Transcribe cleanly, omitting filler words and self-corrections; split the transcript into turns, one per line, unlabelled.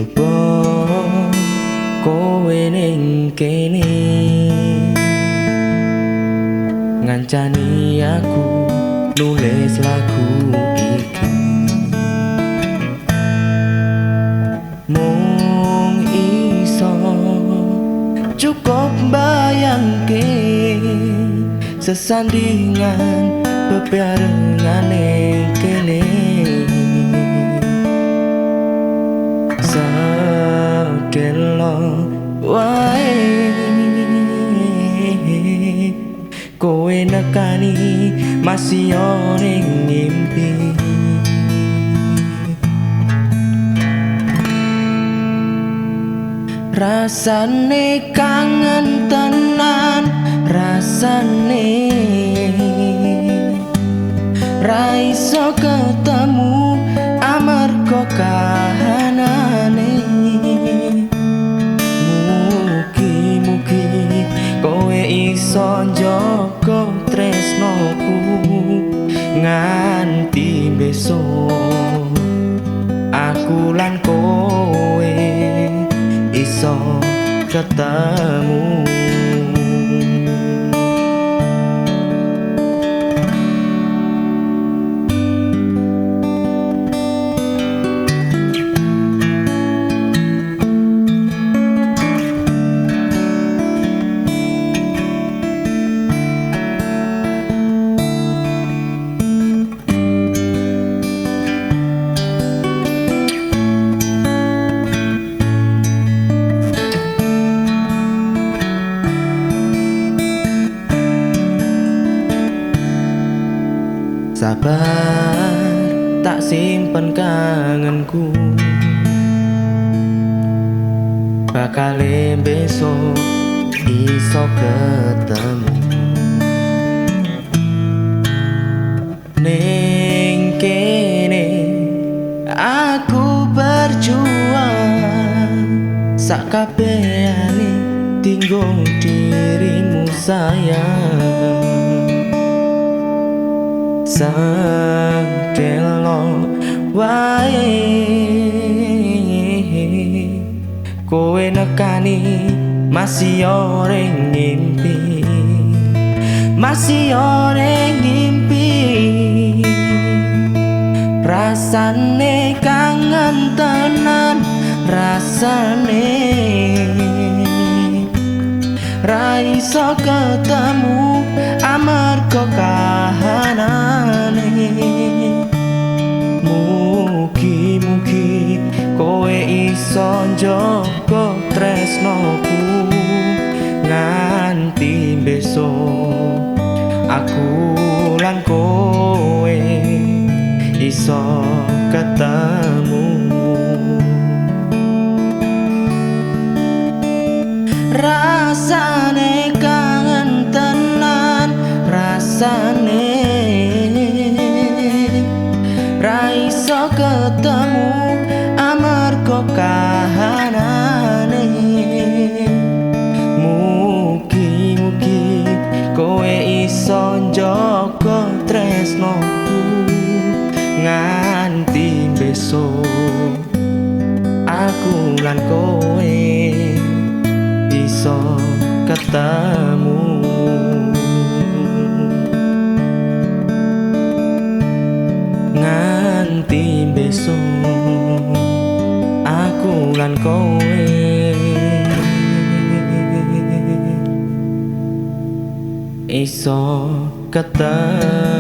Coba kowe ning kene ngancani aku nulis lagu iki. Mung iso cukup bayangke sesandingan bebarengan ning kene. Sedelo wae kowe nekani masih ning ngimpi. Rasane kangen tenan, rasane ra iso ketemu amarga kahanane. Mugi-mugi kowe iso njaga tresnoku nganti besok aku lan kowe iso ketemu. Sabar tak simpen kangenku, bakal besok iso ketemu. Ning kene aku berjuang sak kabehane tinggo dirimu sayang. Sedelo wae kowe nekani masih ora ngimpi, masih ora ngimpi. Rasane kangen tenan, rasane ra iso ketemu amarga kahanane. Mugi-mugi kowe iso njaga tresnoku nganti besok aku lan kowe iso ketemu. Rasane kangen tenan, rasane ra iso ketemu amarga kahanane. Mugi-mugi kowe iso njaga tresnoku nganti besok aku lan kowe iso ketemu. Nganti besok aku lan kowe iso ketemu.